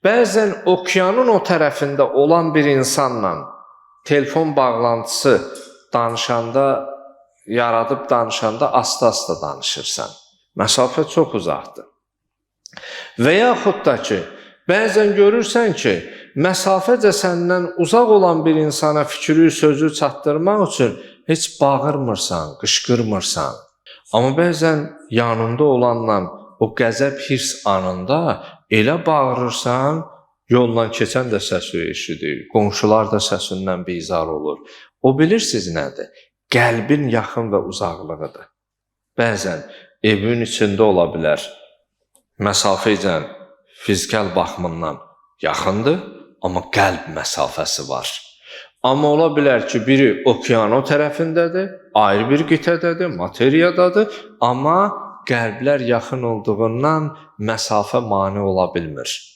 Bəzən okeanın o tərəfində olan bir insanla telefon bağlantısı danışanda, yaradıb danışanda asta-asta danışırsan. Məsafə çox uzaqdır. Və yaxud da ki, bəzən görürsən ki, məsafəcə səndən uzaq olan bir insana fikri, sözü çatdırmaq üçün heç bağırmırsan, qışqırmırsan. Amma bəzən yanında olanla o qəzəb, hirs anında elə bağırırsan, yolla keçən də səsi eşidir, qonşular da səsindən bizar olur. O bilirsiz nədir? Qəlbin yaxın və uzaqlığıdır. Bəzən evin içində ola bilər. Məsafə ilə fizikəl baxımından yaxındır, amma qəlb məsafəsi var. Amma ola bilər ki, biri okean o tərəfindədir, ayrı bir qitədədir, materiyadadır, amma qəlblər yaxın olduğundan məsafə mane ola bilmir.